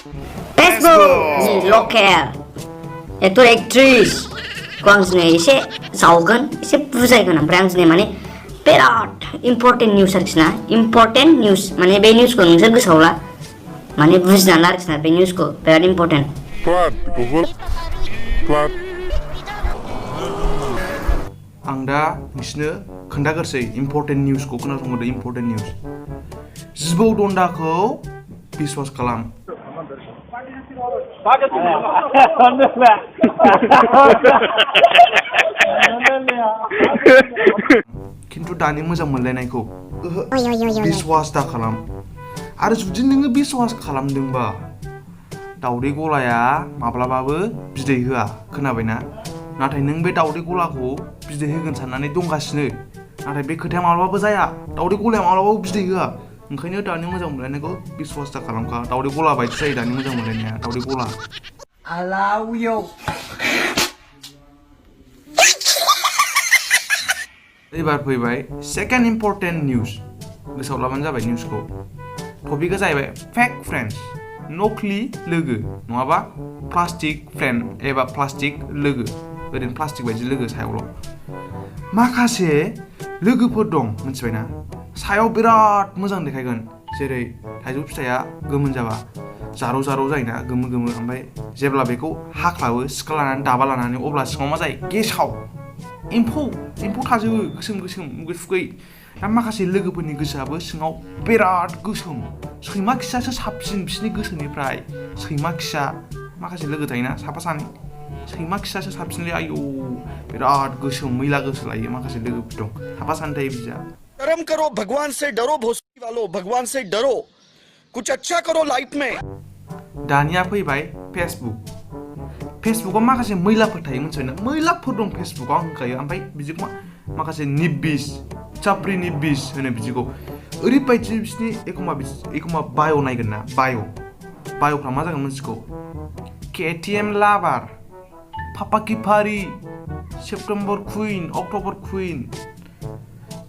फेसबुकनि लकेल actor actress खौ आं दिनै एसे जावगोन एसे बुजायगोन ओमफ्राय आं दिनै माने बिराद इम्पर्टेन्ट निउस आरोखि ना इम्पर्टेन्ट निउस माने बे निउसखौ नोंसोर गोसोआव ला माने बुजिनानै आरोखि ना बे निउसखौ बिराद इम्पर्टेन्ट आं दा नोंसिनो खोन्थागोरसै इम्पर्टेन्ट निउसखौ खोनासंहरदो इम्पर्टेन्ट निउस जिबौ दन्दाखौ बिश्वास खालाम खिन्थु दानि मोजां मोनलायनायखौ बिश्वास दा खालाम आरो जुदि नोङो बिश्वास खालामदोंबा दावदै गलाया माब्लाबाबो बिदै होआ खोनाबायना नाथाय नों बे दावदै गलाखौ बिदै होगोन साननानै दंगासिनो नाथाय बे खोथाया माब्लाबाबो जाया दावदै गलाया माब्लाबाबो बिदै होआ ओंखायनो दानि मोजां मोनलायनायखौ बिश्वास दा खालामखा दावदै गला बायदि जायो दानि मोजां मोनलायनाया दावदै गला एबार फैबाय सेकेन्ड इम्पर्टेन्ट निउस गोसोआव लाबानो जाबाय निउसखौ टपिकआ जाहैबाय फेक फ्रेन्ड्स नकलि लोगो नङाबा प्लास्टिक फ्रेन्ड एबा प्लास्टिक लोगो ओरैनो प्लास्टिक बायदि लोगो सायावल' माखासे लोगोफोर दं मिथिबायना सायाव बिराद मोजां देखायगोन जेरै थाइजौ फिथाइया गोमोन जाबा जारौ जारौ जायोना गोमो गोमो ओमफ्राय जेब्ला बेखौ हाख्लाबो सिखा लानानै दाबा लानानै अब्ला सिङाव मा जायो गेसाव एम्फौ थाजोबो गोसोम गोसोम मुगै फुगै दा माखासे लोगोफोरनि गोसोआबो सिङाव बिराद गोसोम सैमा खियासो साबसिन बिसिनि गोसोनिफ्राय सैमा खिया माखासे लोगो थायोना साफा सानै सैमा खियासो साबसिनलै आयौ बिराद गोसोम मैला गोसो लायो माखासे लोगोफोर दं साफा सानै थायो बिदिया कर्म करो भगवान से डरो भोसड़ी वालों भगवान से डरो कुछ अच्छा करो लाइफ में दानिया फैबाय फेसबुकआव माखासे मैलाफोर थायो मिथिबायना मैलाफोर दं फेसबुकआव आं होनखायो ओमफ्राय बिदिखौ माखासे निब्बिस चाप्रि निब्बिस होनो बिदिखौ ओरैबायदि बिसिनि एखमबा बाय' नायगोन ना बाय'फ्रा मा जागोन मिथिगौ केटिएम लाभार पापा की फारि सेप्टेम्बर कुइन अक्ट'बर कुइन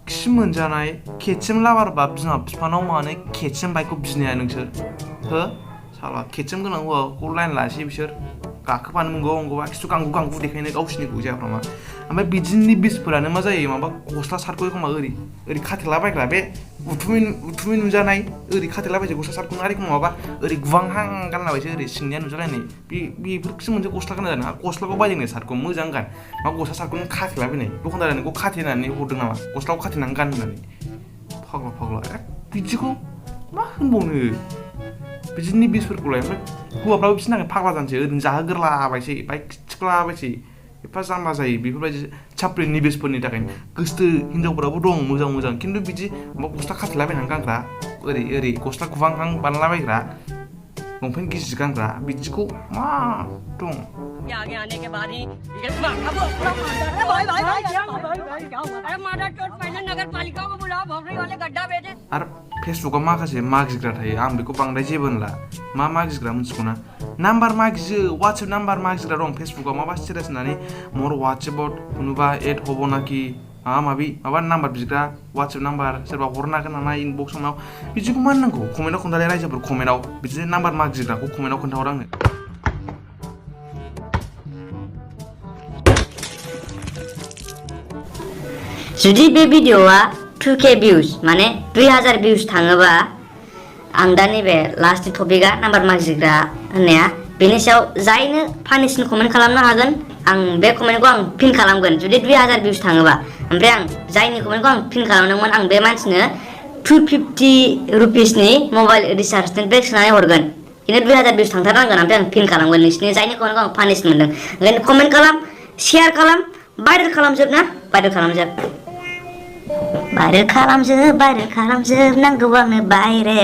खि मोनजानाय केटिएम लाभारबा बिमा बिफानाव मानो केटिएम बाइकखौ बिनाया नोंसोर हो साला केटिएम गोनां हौवाखौ लाइन लासै बिसोर गाखोफानो मोनगौबा खिथु गांगु देखायनो गावसिनिखौ जायाफ्रा मा ओमफ्राय बिदिनि बिसफोरानो मा जायो माबा गस्ला सार्टखौ एखमबा ओरै खाथेलाबायग्रा बे उथुमै नुजानाय ओरै खाथेलाबायसै गस्ला सार्टखौ आरो एखमबा माबा ओरै गुवांहां गानलाबायसो ओरै सिंनिया नुजालायनाय बेफोरखौसो मोनसे गस्ला गाननो जादों गस्लाखौ बायदोंनो सार्टखौ मोजां गान मा गस्ला सार्टखौ नों खाथेलाबायनाय दखानदारा नोंखौ खाथेनानै हरदों नामा गस्लाखौ खाथेनानै गान होननानै फाग्ला बिदिखौ मा होनबावनो बिदिनि बिसफोरखौलाय ओमफ्राय हौवाफ्राबो बिसोरनि थाखाय फाग्ला जानोसै ओरैनो जाहोगोरलाबायसै बाइक थिखलाबायसै एफा जाम्बा जायो बेफोरबायदि चाप्रि निबेसफोरनि थाखायनो गोसथो हिनजावफोराबो दं मोजां खिन्थु बिदि गस्ला खाथेलाबायनानै गानग्रा ओरै गस्ला गुवांहां बानायलाबायग्रा लंपेन्ट गिजि गानग्रा बिदिखौ मा दं आगे आने के बाद ही नगर पालिका को बुलाओ भोगरी वाले गड्ढा भेजे आरो फेसबुकआव माखासे मागिग्रा थायो आं बेखौ बांद्राय जेबो होनला मा मागिग्रा मिथिगौना नाम्बार मागियो वाट्सएप नाम्बार मागिग्रा दं फेसबुकआव माबा स्टेटास होनानै मोर वाट्सएपआव कुनुबा एड हब नाकि माबा नाम्बार बिग्रा वाट्सएप नाम्बार सोरबा हरनो हागोन नामा इनबक्सआव बिदिखौ मा होननांगौ कमेन्टआव खोन्थालाय रायजोफोर कमेन्टआव बिदिनो नाम्बार मागिग्राखौ कमेन्टआव खोन्थाहर आंनो जुदि बे भिडिअआ 2K भिउज माने 2000 भिउज थाङोबा आं दा नैबे लास्टनि टपिकआ नाम्बार मागिग्रा होननाया बेनि सायाव जायनो फानिसिन कमेन्ट खालामनो हागोन आं बे कमेन्टखौ आं पिन खालामगोन जुदि 2000 भिउज थाङोबा ओमफ्राय आं जायनि कमेन्टखौ आं पिन खालामदोंमोन आं बे मानसिनो 250 रुपिसनि मबाइल रिचार्जनि पेक सोनानै हरगोन खिन्थु 2000 भिउज थांथारनांगोन ओमफ्राय आं पिन खालामगोन नोंसिनि जायनि कमेन्टखौ आं पानिस मोनदों ओंखायनो कमेन्ट खालाम शेयार खालाम भाइरेल खालामजोब नांगौ आंनो भाइरेल